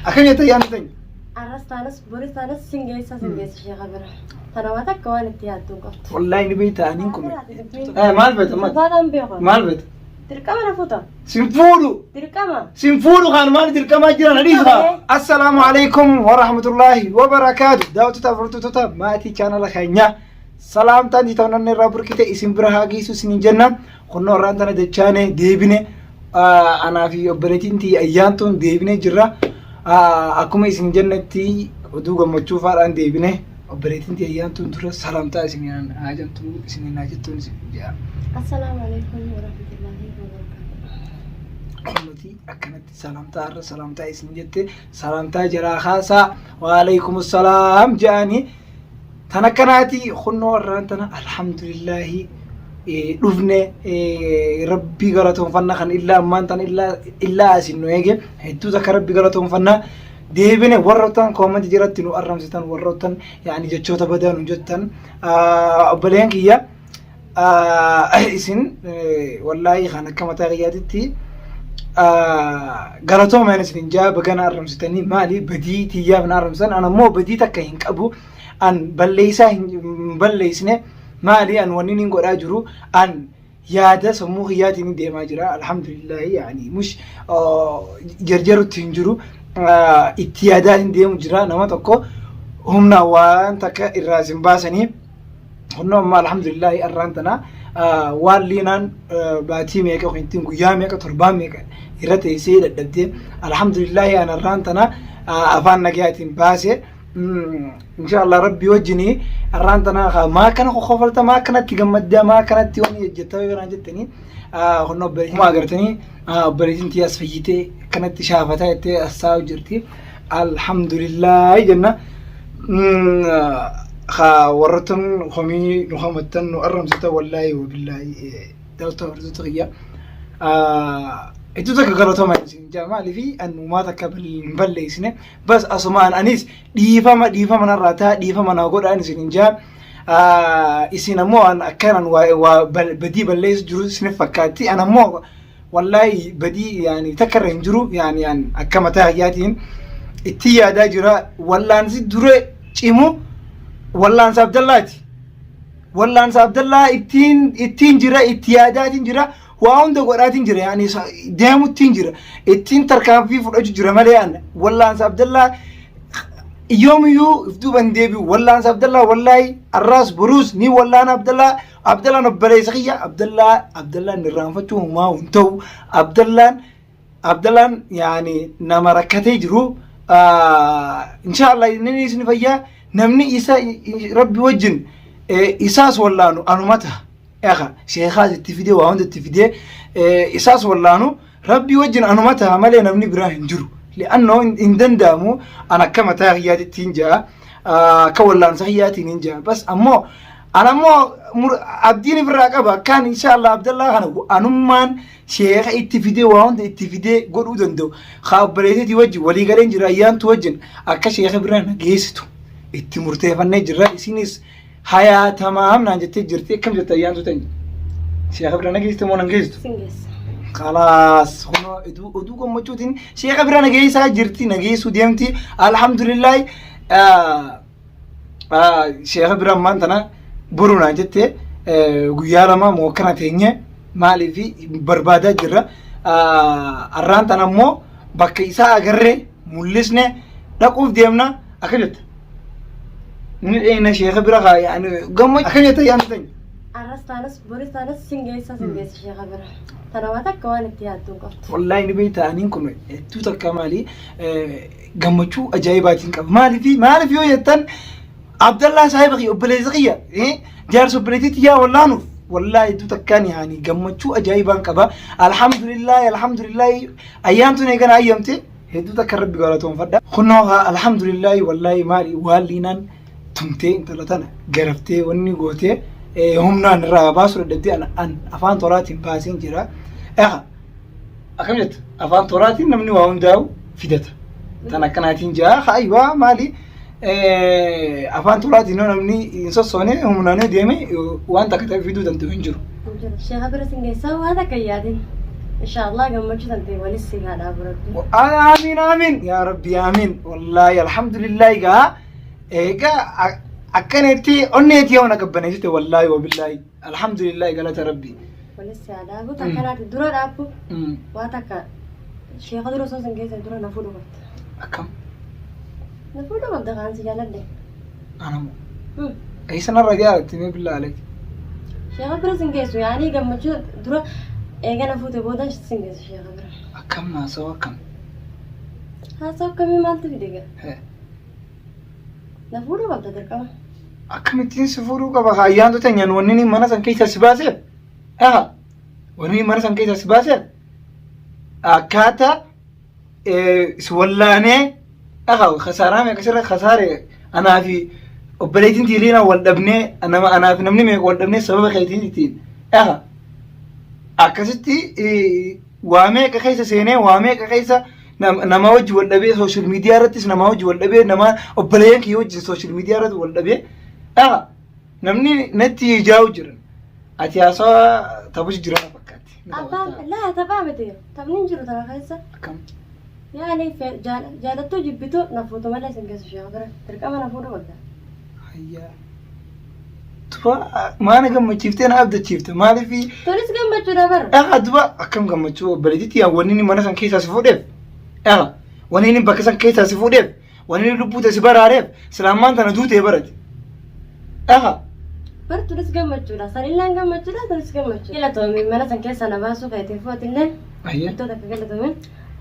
Akkam jette ayyaantu teenya? Arras taanas boris taanas sin geessa sin geessa sheeka bira. Tana waa takka waan itti yaaddu hin qabdu. Wallaahi ni beekta aniin kun. Maal beekta maal? Ulfaataan beeku. Maal beekta? Dirqama na fuuta. Sin fuudhu. Dirqama. Sin fuudhu kan maal dirqamaa jiran hadiisa. Assalaamu alaikum wa rahmatullahi wa barakaatu. Daawwattoota hordoftoota maatii chaanala keenyaa. Salaamtaan jitawnanne irraa burqite isin bira haa geessu isiniin jenna. Kunnoo irraan tana dachaane deebine anaa fi obboleettiin tiyya ayyaantuun deebine jirra. Akkuma isin jennetti oduu gammachuu faadhaan deebine obboleettiin tiyya ayyaantuun dura salaamtaa isiniin haa jettu isiniin haa jettuun isin jedha. Assalaamu alaikum wa rahmatullahi wa barakaatuh. Nuti akkanatti salaamtaa irra salaamtaa isin jette salaamtaa jalaa kaasaa waalaikum salaam jedhanii tan akkanaati kunnoo irraan tana alhamdulillaahi dhufne rabbii galatoonfanna kan illaa ammaan tan illaa asin nu eege hedduu takka rabbi galatoonfanna deebine warroottan koomanti jiratti nu arramsitan warroottan yaani jechoota badaa nu jettan obboleen kiyya isin wallaahi kan akka mataa kiyyaatitti galatoomaan isin jaa bagana arramsitanii maali badii tiyyaaf na arramsan an ammoo badii takka hin qabu an balleessaa hin balleessine maali an wanni hin godhaa jiru an yaada sammuu kiyyaatiin deemaa jira alhamdulillahi yaani mush jarjarutti hin jiru itti yaadaatiin deemu jira nama tokko humna waan takka irraa isin baasanii Kunnoo amma alhamdulillahi arraan tana waan liinaan baatii meeqa yookiin ittiin guyyaa meeqa torbaan meeqa irra teessee dadhabdee alhamdulillahi an arraan tana afaan nagayaatiin baase insha Allah rabbii wajjini arraan tana maa kana kokkofalta maa kanatti gammaddaa maa kanatti waan jejjettaa yoo naan jettanii kunnoo obboleettii agartanii obboleettiin tiyyaas fayyitee kanatti shaafataa jettee as taa'u jirti alhamdulillahi jenna. Haa warroottan komii nu hamattan nu arramsitan wallaahi wabillaahi daawwattoota hordoftoota kiyya. Iddoo takka galatooma isin jaa maaliif an uumaa takka hin balleessine bas asumaan anis dhiifama dhiifama narraa ta'a dhiifama naa godhaan isin hin jaa. Isin ammoo an akkanan waa badii balleessu jiru isinif fakkaatti an ammoo Wallaahi badii yaani takka irra hin jiru yaani an akka mataa kiyyaatiin itti yaadaa jira wallaansi dura cimu wallaansa Abdallaati. Wallaansa Abdallaa ittiin ittiin jira itti yaadaatiin jira waa hunda godhaatiin jira yaani deemuttiin jira ittiin tarkaanfii fudhachuu jira malee an wallaansa Abdallaa yoomiyyuu if duuba hin deebi'u wallaansa Abdallaa wallaahi arraas boruus ni wallaana Abdallaa Abdallaan obboleessa kiyya Abdallaa Abdallaan irraanfachuu humaa hin ta'u Abdallaan Abdallaan yaani nama rakkatee jiru inshaallah inni isin fayyaa namni isa rabbi wajjin isaas wallaanu anuma ta'a. Eqa sheekaas itti fidee waa hunda itti fidee isaas wallaanu rabbi wajjin anuma ta'a malee namni biraa hin jiru. Li'annoo hin danda'amu an akka mataa kiyyaatitti hin ja'a akka wallaansa kiyyaatiin hin ja'a bas ammoo An ammoo abdiin ifirraa qaba akkaan insha Allah Abdallaa kana anummaan sheeka itti fidee waa hunda itti fidee godhuu danda'u. Haa obboleettiitii wajjin walii galeen jira ayyaantu wajjin akka sheeka biraa na geessitu itti murteeffannee jirra. Isinis hayaa tamaam naan jettee jirti akkam jette ayyaantu ta'e. Sheeka biraa na geessitu moo nan geessitu? Sin geessa. Kalaas kunoo oduu gammachuutiin sheeka biraa na geessaa jirti na geessuu deemti alhamdulillahi. Sheekha bira ammaan tana boru naan jette guyyaa lama moo akkana teenye maaliif barbaadaa jirra. Arraan tana immoo bakka isaa agarree mul'isne dhaquuf deemna akka jette. Ni dheena sheekha bira kaa yaani gammachuu akka jette yaani teenya. Arras taanas boris taanas sin geessa sin geessa sheeka bira. Tana waa takka waan itti yaaddu hin qabdu. Wallaahi ni beekta aniin kun hedduu takka maali gammachuu ajaa'ibaatiin qaba. Maaliif maaliif yoo jettan Abdallaa saahiba kiyya obboleessa kiyya jaarsa obboleettii tiyyaa wallaanuuf wallaahi hedduu takkaan yaani gammachuu ajaa'ibaan qaba. Alhamdulillaahi alhamdulillaahi ayyaantuun eegana ayyamte hedduu takka rabbi galatoonfadha. Kunoo alhamdulillaahi wallaahi maali waan liinaan tumtee intala tana garaftee wanni gootee humnaan irraa baasuu dadhabdee an afaan tolaatiin baaseen jira. Egaa akkam jetta afaan tolaatiin namni waa hundaa'u fidata. Tan akkanaatiin jaa haaywa maali afaan tolaatiin yoo namni hin sossoone humnaan yoo deeme waan takka ta'e fiduu danda'u hin jiru. Sheekha bira sin geessaa waa takka hin yaadin. Inshaallah gammachuu tan ta'e walis si haa dhaabu Rabbi. Amiin amiin yaa Rabbi amiin wallaahi alhamdulillaahi gaa egaa akkaneetti onneetii yoo na qabbaneessite wallaahi wabillaahi alhamdulillaahi galata Rabbi. Walis si haa dhaabu takkanaati dura dhaabu waa takka sheeka dura osoo sin geessan dura na fuudhu qabda. Akkam Na fuudhu qabda kaan si jaaladhe. anamu eessa narra jaalatte mee billaa aleek. Sheeka bira sin geessu yaanii gammachuu dura eega na fuute booda sin geessu sheeka bira. Akkam haasawaa akkam. Haasawaa akkamii maaltu fide gaa? Na fuudhuu qabda dirqama. Akkamittiin si fuudhuu qaba kaa ayyaantu teenyaan wanni inni mana san keessa si baaseef? Aha wanni inni mana san keessa si baaseef akkaataa si wallaanee aha kasaaraa meeqa sirra kasaare anaa fi obboleettiin tiiliina wal dhabnee nama anaa fi namni meeqa wal dhabnee sababa keetiin ittiin aha akkasitti waa meeqa keessa seenee waa meeqa keessa nama wajji wal dhabee social media irrattis nama wajji wal dhabee nama obboleeyyan kiyya wajjin social media irratti wal dhabee aha namni natti ijaa'u jiran ati haasawaa taphachu jira na fakkaatti. Abbaan laa taphaa miti taphni hin jiru tana keessa. Akkam Yaani jaalattuu jibbituu na fuutu malee sin geessu sheekha bira dirqama na fuudhu qabda. Hayyaa. Duba maana gammachiiftee na abdachiifte maaliif Tunis gammachuudha bara. Dhaqa duba akkam gammachuu obboleettitti yaa wanni inni mana san keessaa si fuudheef dhaqa wanni inni bakka san keessaa si fuudheef wanni inni lubbuu tee si baraareef silaamaan tana duutee barate dhaqa Bar tunis gammachuudha. Sanillaan gammachuudha tunis gammachuudha. Galatoomi mana san keessaa na baasuu keetiif atillee. Ayyee. Iddoo takka galatoomi.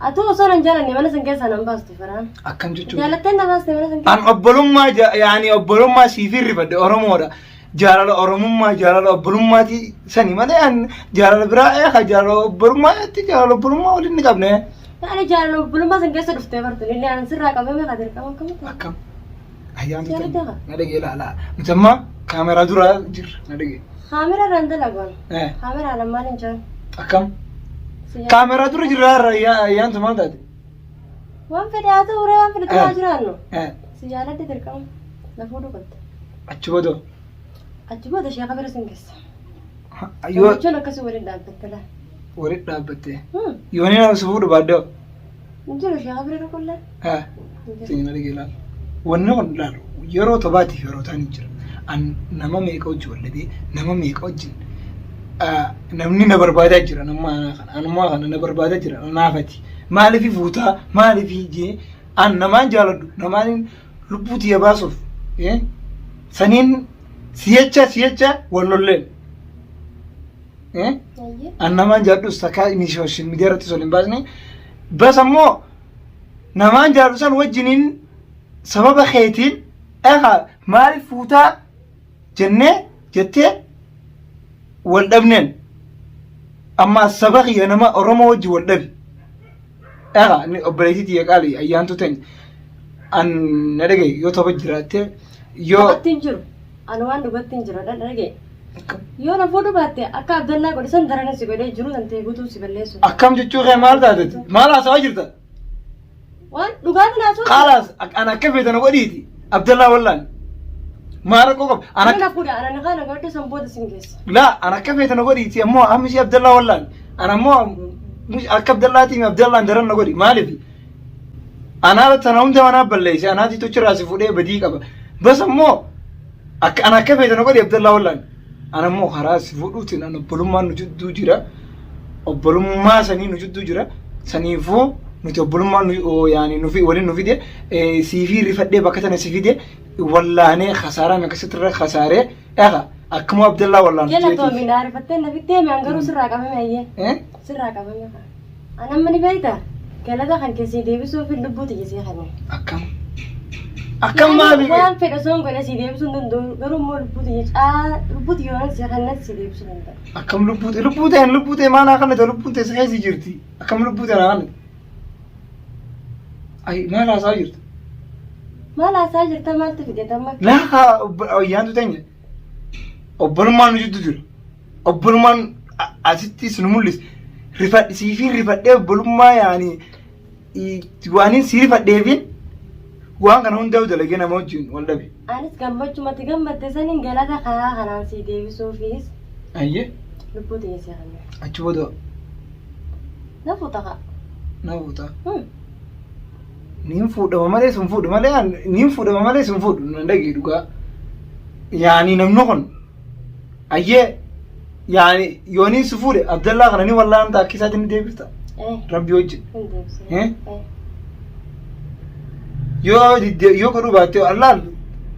Atuu osoo nan jaalanne mana san keessaa nan baastu faraan. Akkam jechuudha. Jaalattee na baaste mana san An keessaa. obbolummaa yaani obbolummaa siif hirrifadhe Oromoodha. Jaalala Oromummaa jaalala obbolummaati sani malee an jaalala biraa eeka jaalala obbolummaatti jaalala obbolummaa waliin ni qabne. Yaani jaalala obbolummaa san keessa dhuftee bartu illee an sirraa qabame ka dirqama akkamitti. Akkam. Ayyaan Jaalala qaba. na dhagee laala. Nuti amma kaameraa dura jirra na dhagee. Kaameraa irraan dalagan. Eh. Kaameraa lamaan hin jiran. Akkam. Kaameraa dura jirra irra ayyaantu maal taate? Waan fedhe haa ta'u ree waan fedhe ta'aa Eh. jiraannu. Eh. Si jaaladhe dirqama. Na fuudhuu qabda. Achi booda. Achi booda sheeka bira sin geessa. Yoo Gammachuun akkasii waliin dhaabbatte laa. walitti dhaabbatte. Yoo ni nama si fuudhu baaddoo. Hin jiru sheeka bira dhaqullee. Eh. Siin argee laal. Wanni kun laal yeroo tobaatiif yeroo ta'an hin jira. An nama meeqa wajji wal dhabee nama meeqa wajjin namni na barbaadaa jira nama anaa kana anumaa kana na barbaadaa jira naafati. Maaliif fuutaa maaliif jee an namaan jaaladhu namaan lubbuu tiyya baasuuf saniin siyacha siyacha wal lolleen. An namaan jaaladhus takkaa inni social media irratti osoo hin baasne bas ammoo namaan jaaladhu san wajjiniin sababa keetiin egaa maaliif fuutaa jennee jettee wal dhabneen amma saba kiyya nama Oromoo wajji wal dhabi. Egaa inni obboleettii tiyya qaali ayyaantu teenya an na dhagaye yoo tapha jiraatte yoo Taphatti hin jiru. Ani waan dhugatti hin jiru. Dhaga'e. Yoo na fuudhu baatte akka Abdallaa godhe san daran si godhee jiru tan ta'e guutuu si balleessu. Akkam jechuu kee maal taateti? Maal haasawaa jirta? Waan dhugaatiin haasawaa. Qaalaas an akka feete na godhiiti. Abdallaa wallaan. Maal rakkoo qaba? An Yoo akka na fuudha ana na kana godhe san booda sin geessa. laa an akka feete na godhiiti ammoo amma ishee Abdallaa wallaan. An ammoo akka Abdallaatiin Abdallaan daran na godhi maaliif? Anaa tana hunda manaa balleesse anaati tochirraa si fuudhee badii qaba. Bas ammoo akka an akka feete na godhi Abdallaa wallaan. An ammoo karaa si fuudhuutiin an obbolummaan nu jidduu jira. Obbolummaa sanii nu jidduu jira. Saniifuu nuti obbolummaan nu yaani nu waliin nu fide siifii rifadhee bakka tana si fide wallaanee kasaaraan akkasitti irra kasaaree egaa akkuma Abdallaa wallaan Galatoomi na arifattee na fittee mi an garuu sirraa qabame ayyee. Sirraa qabame. An amma ni beekta galata kan kee sii deebisuuf lubbuu tiyya sii kenne. Akkam. Akkam maali? Waan fedhe osoo hin godhe sii deebisuu hin danda'u garuu immoo lubbuu tiyya caa lubbuu tiyya waan sii kennan sii deebisuu danda'a. Akkam lubbuu ta'e lubbuu ta'e lubbuu ta'e maal haa kannite lubbuun ta'e si keessa jirti. Akkam lubbuu ta'e naa kannite. Ay maal haasaa jirta? Maal haasaa jirta maaltu fide tamma? Laa ayyaantu teenya. Obbolummaan nu jidduu jira. Obbolummaan asittis nu mul'isa. Rifadhi siifin rifadhee obbolummaa yaani waanin sii rifadheefin waan kana hundaa dalagee nama wajjin wal dhabe. Anis gammachumatti gammadde saniin galata karaa kanaan sii deebisuufis Ayyee lubbuu tiyya sii kenne. achi booda Na fuuta kaa. Na fuuta. Niin fuudhama malee sun fuudhu malee niin fuudhama malee sun fuudhu nan dhagee dhugaa. Yaani namni kun ayyee yaani yooniin si fuudhe Abdallaa kana ni wallaanta akka isaatiin ni deebifta. Rabbi wajjin. Hin deebisa. Eh? Yoo didde yoo godhuu baatte allaal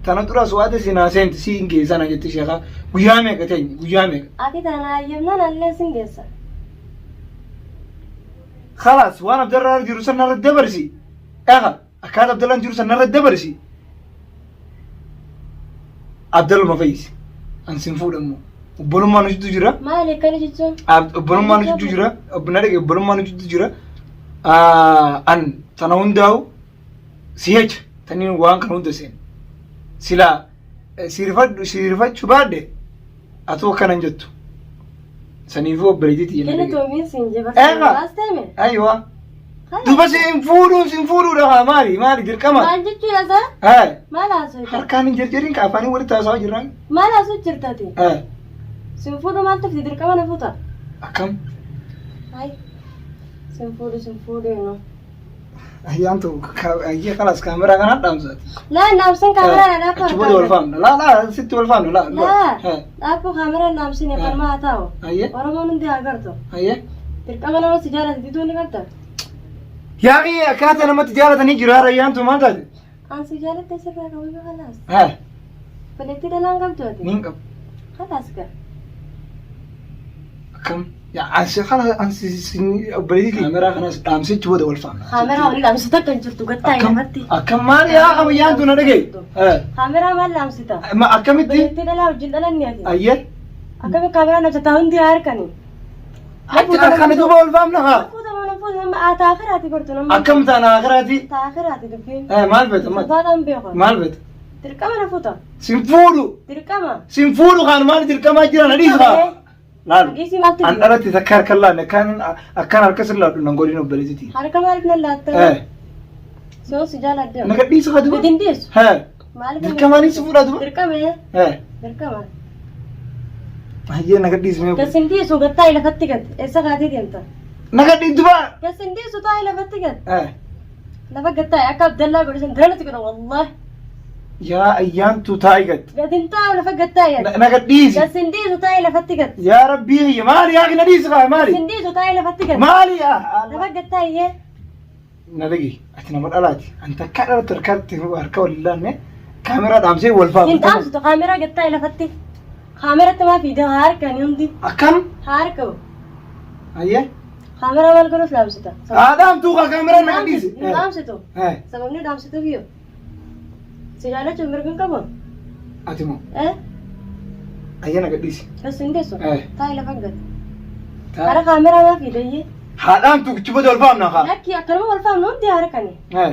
tana dura su'aate si naa seenti si hin geessana jetti sheekaa guyyaa meeqa teenye guyyaa meeqa. Ati tana hayyamnaan allee sin geessa. Khalaas waan Abdallaa irra jiru san narra dabarsi. Eeqa akkaataa Abdallaan jiru san narra dabarsi. Abdalluma fayyisi. An sin fuudhammoo. Obbolummaan nu jidduu jira. Maali akkana jechuun? Obbolummaan nu jidduu jira. Na dhage obbolummaan nu jidduu jira. An tana hundaa'u si jecha taniin waan kana hunda seen. Silaa si rifachuu baadhe atuu akkana hin jettu. Saniifuu obboleettii tiyya na Kenna dhage. toomiin siin jee Eegaa. barsiisa. Baas teeme? Aywa. Duba si hin fuudhuun si hin fuudhuudha haa maali maali dirqama. Maal jechuudha isaa? Haa. Maal haasoo Harkaan hin jarjarin ka afaanii walitti haasawaa jirran. Maal haasoo jirta ati? Haa. Sin fuudhu maal tufti dirqama na fuuta? Akkam? Hai. Sin fuudhu sin fuudhu eenyu. Ayyaantu ayyee kalaas kaameraa kanaan dhaamsaati. Laa dhaamsin kaameraa dhaabbu Achi booda wal faamna. Laa laa sitti wal faamna laa. Laa dhaabbu kaameraa dhaamsin qalmaa haa ta'u. Ayyee. Oromoon hundi haa gartu. Ayyee. Dirqama nama si jaalate diduu ni qabda. Yaaqii akkaataa namatti jaalatanii jira ayyaantu maal taate? An si jaalatte sirraa qabame kalaas. Haa. Obboleettii dhalaan qabdu ati. Niin qabu. Kalaas gaa. Akkam? Yaa ansi kana ansi obboleettii kaameraa kanas dhaamsichi booda wal faamna. Kaameraa olii dhaamsitu takka hin jirtu gattaa Akkam lafatti. akkam maal yaa ayyaantu na dhagaye? Kaameraa maal dhaamsita? Akkamitti? Obboleettii dhalaa wajjin dhalanni ati. Ayyee. Akkami kaameraa dhaamsita hundi haa harkani. Achi kana duuba wal faamna haa. Taakiraati bartu nama. Akkam taana akiraati? Taakiraati dubbiin. Maal beekta maal? Ulfaataan beeku. Maal beekta? Dirqama na fuuta. Sin fuudhu. Dirqama. Sin fuudhu kaan maal dirqamaa jira na dhiisa haa. Laal. Dhiisii maaltu An dhalatti takka harka laanne akkaan akkaan harka sin laadhu nan godhin obboleettiiti. Harka maaliif nan laatta? Soon si jaaladde. Na gadhiisa haa duba. Gadi hin dhiisu. Maaliif Dirqamaanis si fuudha duba. Dirqama. Dirqama. Hayyee na gadhiisi mee. Gas hin dhiisu gattaa lafatti gad. Eessa kaatee deemta? Na gadhiisi duba. Gas hin dhiisu taa'ee lafatti gad. Lafa gattaa akka Abdallaa godhe san daranatti godha wallaahi. Yaa ayyaantu taa'i gad. Gad hin taa'u lafa gattaa Na gad. na gadhiisi. Gas hin dhiisu taa'ee lafatti gad. Yaa rabbii kiyya maali yaa na dhiisi kaa Gas maali? hin dhiisu taa'ee lafatti gad. Maali yaa? Lafa gattaa iyyee. Na dhagi ati nama dhalaati. An takkaa dhalatti harkatti harka wal ilaalle kaameraa dhaamsee wal fa'a. Hin dhaamsitu kaameraa gattaa lafatti. Kaameratti maa fiida haa harkani hundi. Akkam? Haa harka'u. Ayyee. Kaameraa maal godhuuf dhaamsita? Haa dhaamtuu kaa kaameraa na gadhiisi. Hin dhaamsitu. Sababni dhaamsituuf yoo. Si jaalachuun mirga hin qabu. Ati moo? Eh? Ayyee na gadhiisi. Bas hin geessu. Eh. Taa'i lafa gad. Kara kaameraa maa fiidayyee? Haadhaan tuqichi booda wal faamna kaa. Lakki akkanuma wal faamna hundi harkani. Eh.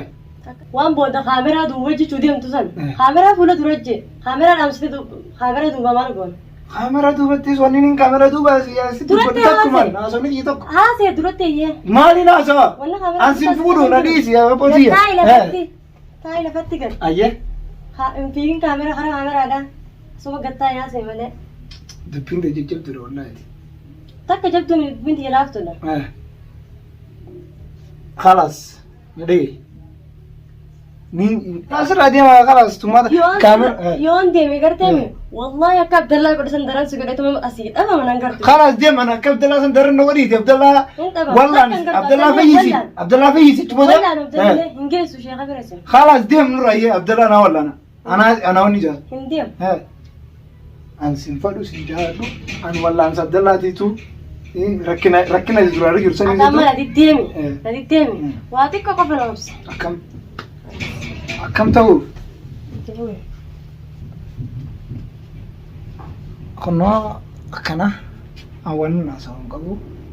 Waan booda kaameraa duuba jechuu deemtu san. Eh. Kaameraa fuula dura jee. Kaameraa dhaamsite kaameraa duuba maal goona? Kaameraa duubattis wanni inni kaameraa duuba si Duratti dubbatu takkumaan haasa'e. haasofni kiyya tokko. Haasee duratti eeyyee. Maaliin haasawa? Wanni kaameraa An sin fuudhu na dhiisi yaa boosiya. Taa'i lafatti. Taa'i lafatti gad. Ayyee. Hin fiigin kaameraa karaa kaameraadhaan. Suma gad taa'i haasee malee. Dubbiin ta'e jajjabduudha wallaahi. Takka jabduun dubbiin tiyya laaftudha. Khalaas na dhagaye. Ni asirraa deemaa khalaas tumaata kaameraa. Yoon deeme garteemi wallaahi akka Abdallaa godhe san daran si godhetuma asii dhabama nan gartu. Khalaas deema na akka Abdallaa san daran na godhiiti Abdallaa. Hin dhabama. Wallaan Takka hin gartu. Abdallaa fayyisi Wallaan. Abdallaa fayyisi tuma Wallaan Abdallee hin geessu sheekha bira isin. Khalaas deem nurra ayyee Abdallaa naa wallaana. Anaa anaa wanni jaa. Hin deemu. An sin fadhu sin jaaladhu an wallaansa Abdallaatiitu rakkina rakkina duraarra jiru sanii Ati amma na diddeemi. Eh. Na diddeemi. Mm. Waa xiqqoo qofa na obsa. Akkam akkam ta'u kunoo akkana an wanni haasa'u hin qabu.